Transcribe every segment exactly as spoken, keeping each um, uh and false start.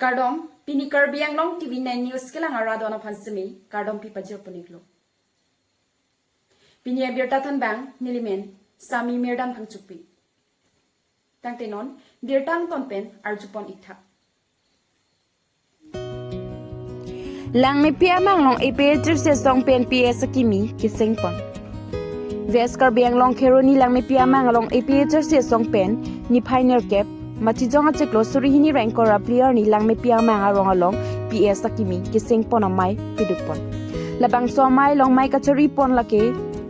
Kardom, pini Karbi Anglong T V nine News kelang arat aphan semi kardom pi pajir puniklo. Pini abirta thanbang nelimen Sami Mirdam Phangchokpi. Tangte non birta angton pen arjupon iktha. Langmepi amang along A P H L C asong pen P S akimi kesengpon. West Karbi Anglong Kheroni Langmepi amang along A P H L C asong pen niphai nerkep Matijong achiklo suri hini ra ingkoi ra phli arni Langmepi amang arong along P S akimi kesengpon amei pedukpon. Labangso amei along mei kacharipon lake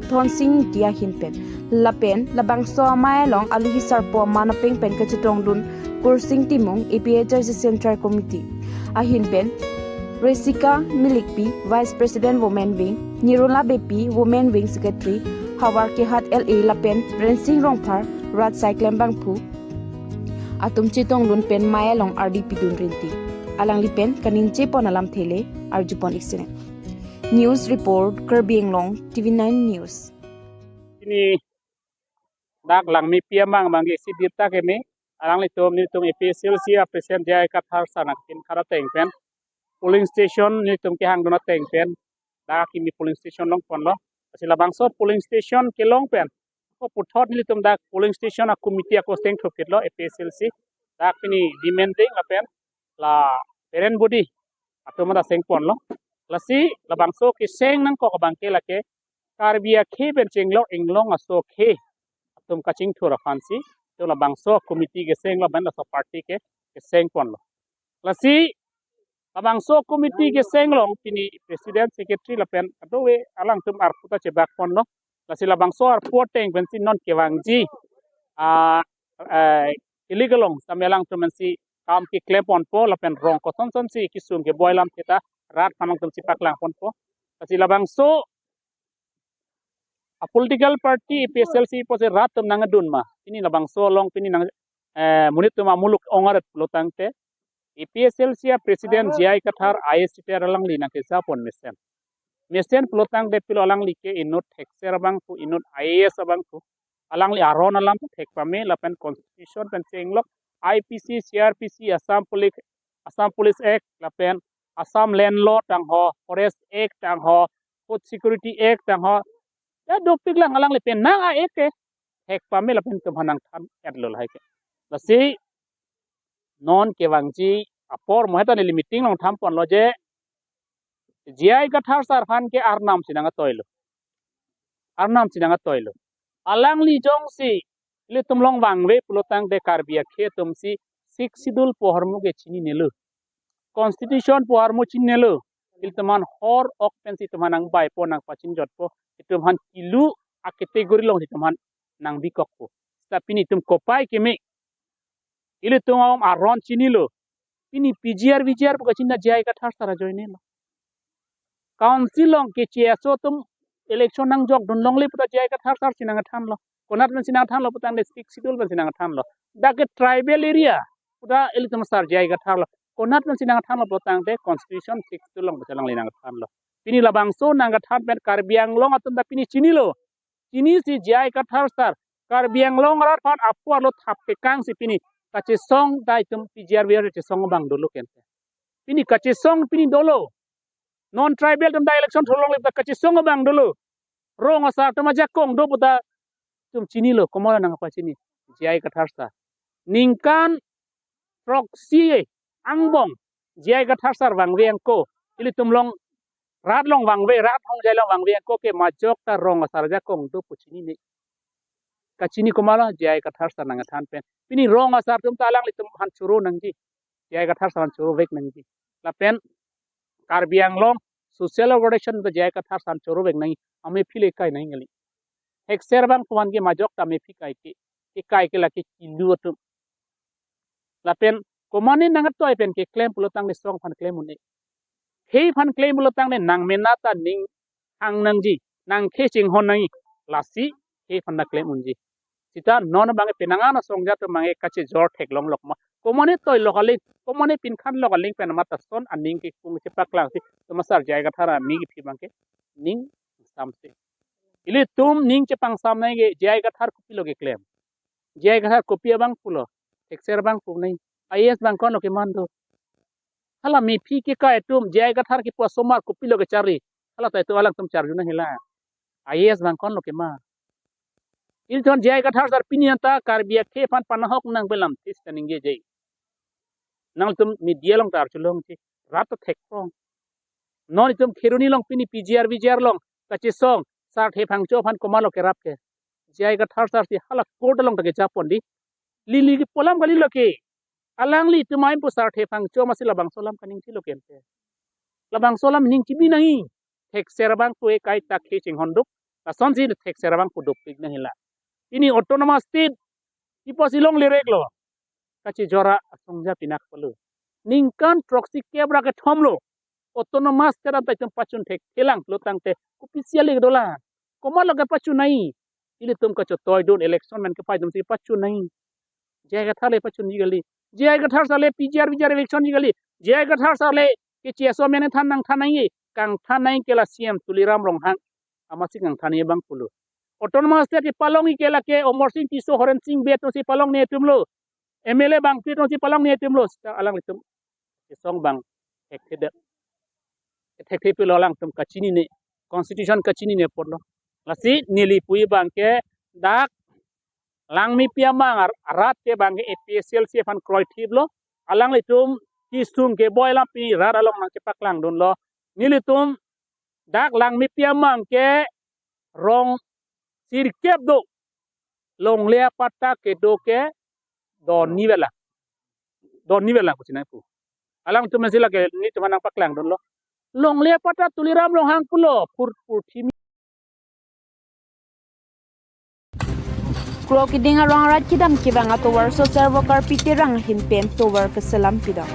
Thonsing Ingti ahin pen. Lapen labangso amei along aluhi sarpo aman apeng pen kachetongdun Kursing Timung A P H L C Central Committee ahin pen, Resika Milikpi, Vice President Women Wing, Nirula Beypi, Women Wing Secretary, Havar Kehat L A lapen Rensing Rongphar, Rat Saiklem Bangphu atum chetongdun pen mei along ardi pidun rinti. Alangli pen kaningje pon alamthe le arjupon iksine. News report, Karbi Anglong T V nine News. Pini dak Langmepi amang abang ke isi birta keme, alanglitum nelitum A P H L C a President J I Kathar sir nangpinkhat ateng pen polling station nelitum kehangdun ateng pen dak kimi polling station longponlo. Lasi labangso polling station kelong pen ako puthot nelitum dak polling station a committee ako sengthupitlo A P H L C. Dak pini demanding lapen la parent body atum ada sengponlo. Lasi labangso keseng nangkok abang ke lake Karbi akhei pen chenglok inglong aso akhei atum kachingthur aphansi, to labangso committee kesenglo pen laso party ke kesengponlo. Lasi labangso committee keseng along pini President, Secretary lapen kadokave alangtum arpu ta chebakponlo. Lasi labangso arpu ateng pensi non kevangji, ah, eh, iligalong sami alangtum pensi kam keklemponpo lapen rong kosonsonsi kesung keboi alamthe ta rat aphan alangtumsi paklangponpo. Lasi labangso a political party A P H L C pusi rat atum nangdun ma. Pini labangso along pini nang, eh, monit atum amuluk ong-aret pulotangte A P H L C a President J I Kathar I A S retired alangli nangkejapon mesen. Mesen pulotangte pilo alangli ke inut thekser abangphu, inut I A S abangphu. Alangli aron alam thek pame lapen constitution pen chenglok I P C, C R P C, Assam Police, Assam Police Act lapen Assam Land Law tangho, Forest Act tangho, Food Security Act tangho. Ya dopik lang alangli pen nang a-act ke thek pame lapen itum aphan nangthan-etlo lahai ke. Lasi non kevangji apor mo heta neli meeting along thamponlo je J I Kathar sir aphan ke Arnam si nangtoilo. Arnam si nangtoilo. Alangli jongsi ilitum along vangve pulotangte Karbi akhei atumsi Sixth Schedule pu ahormu ke chininelo. Constitution pu ahormu chininelo. Ilitum aphan hor ok pensi itum aphan nangbaipo, nangpachinijotpo. Itum aphan kilu a category along itum aphan nangbikokpo. Seta pini itum kopai keme ilitum aum aron chinilo. Pini P G R, V G R pu kachini ta J I Kathar sir ajoinelo. Council along keche aso atum election nangjokdun longle puta J I Kathar sir si nangthanlo. Konat pensi nangthanlo putangte Sixth Schedule pensi nangthanlo. Dak ke tribal area puta ilitum sir J I Kathar lo. Konat pensi nangthanlo putangte constitution Sixth Schedule along pensi alangli nangthanlo. Pini labangso nangthan pen Karbi Anglong atum ta pini chinilo. Chinisi J I Kathar sir Karbi Anglong arat aphan apor lo thap tekangsi pini kachesong ta itum P G R V R kachesong abang dolo kente. Pini kachesong pini dolo. Non tribal atum ta election thulongle ta kachesong abang dolo. Rong asar atum ajakong do puta itum chinilo, komat nangpachini? J I Kathar sir. Ningkan throksi angbong J I Kathar sir vangve angko, ilitum along, rat along vangve, rat hongjai along vangve angko ke majok ta rong asar ajakong do pu chinine. Kachini komatlo? J I Kathar sir nangthan pen. Pini rong asar atum ta alanglitum aphan choro nangji. J I Kathar sir aphan chorovek nangji. Lapen Karbi Anglong social organization ta J I Kathar sir aphan chorovek nangji. Amephi le kai nangji kali. Thekser abangphu aphan ke majok ta amephi kaike. Kekai ke lake kilu atum. Lapen komatne nangtoi pen keklem pulotangte song aphan klem un-e. Khei aphan klem pulotangte nangmena ta ning hang nangji, nangkhei chinghon nangji, lasi khei aphan ta klem unji. Seta non abang ke penang an asong ajat abang ke kachejor theklonglok ma. Komatne toilok aling, komatne pinkhanlok aling pen amat ason aning kekung chepaklangsi itum sir J I Kathar amephi abang ke ning samse. Ilitum ning chepangsam nangji ke J I Kathar kopilo keklem. J I Kathar kopi abangphu lo, thekser abangphu nangji, I A S abang konlo keman do. Hala mephi kekai atum, J I Kathar kipu asomar kopilo kecharli, hala ta itum alangtum charju nang hela. I A S bang konlo kema? Ilitum J I Kathar sar pini anta Karbi akhei aphan panahok nang belam tis ta ningjeje. Nangtum media along ta arjulongji, rat ta thekpon. Non itum Kheroni along pini P G R V G R along kachesong Sarthe Phangcho aphan komatlo kerap ke? J I Kathar sar si hala court along ta kejapon di. Neli kipu alam kalilo ke. Alanglitum ahin pu Sarthe Phangcho amatsi labangso alam kaningje lo ke ante. Labangso alam ning chibi nangji. Thekser abang pu ekai ta khe chinghon duk. Lasonsi thekser abang pu dukpik nang hela. Pini autonomous state ipo si longle reklo. Kachejor asong ja pinak palo. Ningkan throksi kep ra kethom lo. Autonomous state anta itum pachun thekthelang pulo tangte kopisi ale dolang? Komatlo kepachun nangji? Ilitum kachetoidun, election men kepai atum si pachun nangji. J I Kathar le pachunji kali. J I Kathar sar le P G R V G R eviction ji kali. J I Kathar sar le keche aso men than nangthan nangji. Kangthan nangji ke la C M Tuliram Ronghang amatsi kangthan abang pulo. Autonomous state kepalongji ke lake Amarsing Tisso, Horensing Bey atumsi palongne atumlo. M L A bangphli atumsi palongne atumlo. Seta alanglitum kesong abang thekthedet. Thekthe pulo alangtum kachinine, constitution kachinine apotlo. Lasi neli puji abang ke dak Langmepi amang ar-, arat ke abang ke A P H L C aphan kroithiplo. Alanglitum kesung keboi alam pini rat along nangchepaklangdunlo. Nelitum dak Langmepi amang ke rong sirkep do. Longle apatta kedo ke donni vela. Donni vela pusi nangpu. Alangtum si lake nelitum aphan nangpaklangdunlo. Longle apatta Tuliram Ronghang pulo, pur, purthimi. Kro Keding arong arat kedam kevang atovar social worker P Terang ahin pen tovar keselam pidam.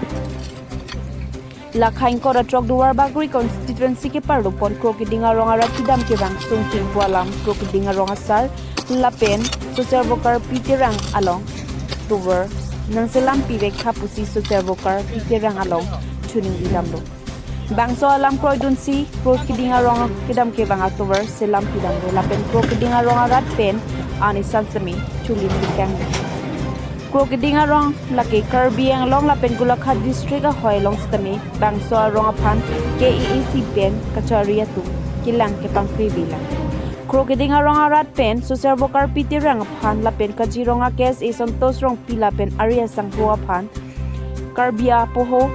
Lakha ingkoi ra throk Duarbagori constituency keparlopon Kro Keding arong arat kedam kevang sungping pu alam Kro Keding arong asar lapen social worker P Terang along tovar nangselam pivek tha pusi social worker P Terang along choningri damlo. Bangso alam kroidunsi Kro Keding arong kedam kevang atovar selam pidamlo lapen Kro Keding arong arat pen ani san semi chuli pikang. Kro Keding arong lake Karbi Anglong lapen Golaghat district ahoi along setame bangso arong aphan K A A C pen kachari atum kelang kepangkri bilang. Kro Keding arong arat pen social worker P Terang aphan lapen Kazirong a K S A Santosh Rongpi lapen Arya Sangho aphan Karbi apoho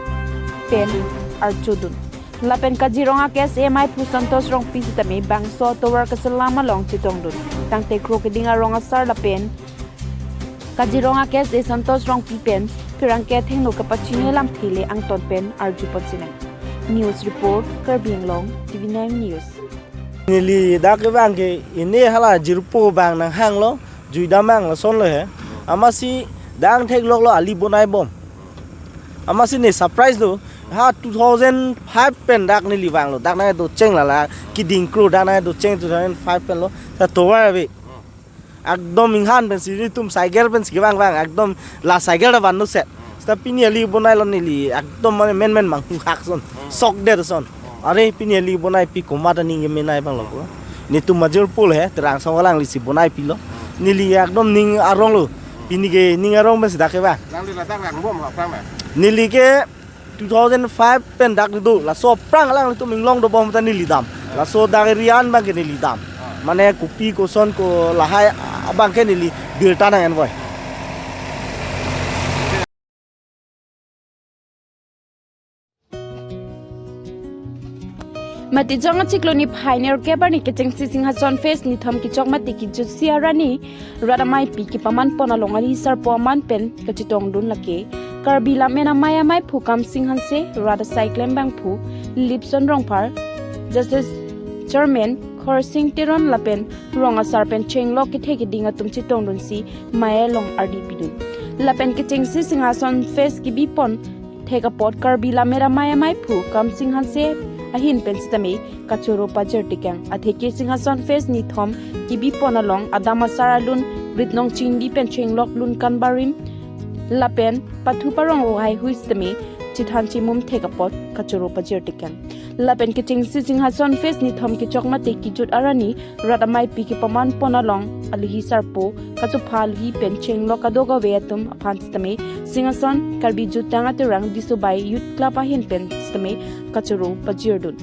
pen archodun. Lapen Kazirong a K S A maiphu Santosh Rongpi setame bangso tovar keselam along chetongdun. Tangte Kro Keding arong asar lapen Kazirong a K S A Santosh Rongpi pen pherangke athengno kapachini lamthe le angton pen arjupon sinang. News report, Karbi Anglong, T V nine News. Neli dak kevang ke ini hala jirpo abang nanghanglo, juidam abang lasonlo he. Amatsi dak thekloklo, ali bonaibom. Amatsi ne surprise do. Ha two thousand five pen dak neli vanglo. Dak nangdocheng lala Keding Kro dak nangdocheng two thousand five penlo. Ta tovar ave. Ekdom inghan pensi nelitum cycle pensi kevang vang. Ekdom la cycle ta vanno set. Seta pini ali bonailo neli. Ekdom mane menmen manghu hak son. Sok der son. Are pini ali bonaipi komat aning kemenei abanglo ko. Netum major pol he, Terang asong alanglisi bonaipilo. Neli ekdom ning aronglo. Pini ke ning arong pensi dak kevang. Alangli ladak vangbom aphrang ma? Neli ke two thousand five pen dak do, laso aphrang alanglitum inglong dobom ta neli dam. Laso dak rian abang ke neli dam. Mane kopi koson ko lahai abang ke neli birta nang-envoi. Matijong achiklo niphai nerkep arni kechengsi Singhason Fest nithom kechok mate kejutsi arni rat ameipi kepamanpon along ali sarpo aman pen kachetongdun lake Karbi Lammet Amei ameiphu Kamsing Hanse, rat asai klembangphu Lipson Rongphar, Justice Chairman Khorsing Teron lapen rong asar pen chenglok kethe keding atum chetongdunsi mei along ardi pidun. Lapen kechengsi Singhason Fest kebipon thek apot Karbi Lammet Amei ameiphu Kamsing Hanse ahin pen sitame kachoro pajir tekang. Atheke Singhason Fest nithom kebipon along adam asar alun ritnong chingdi pen chenglok lun kanbarim lapen pathu parong rohai hui sitame chethan chimum thek apot kachoro pajir tekang. Lapen kechengsi Singhason Fest nithom kechok mate kejut arni rat ameipi kepaman pon along alohi sarpo, kachopha alohi pen chenglok kadokave atum aphan sitame Singhason Karbi Jutang Aterang Disobai Youth Club ahin pen sitame kachoro pajirdun.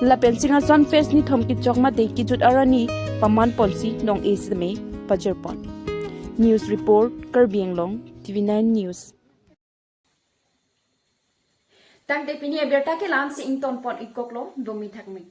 Lapen Singhason Fest nithom kechok mate kejut arni paman ponsi nong-e sitame pajirpon. News report, Karbi Anglong, T V nine News. Tangte pini abirta ke la-ansi ingtonpon-ikoklo, domi thakmi.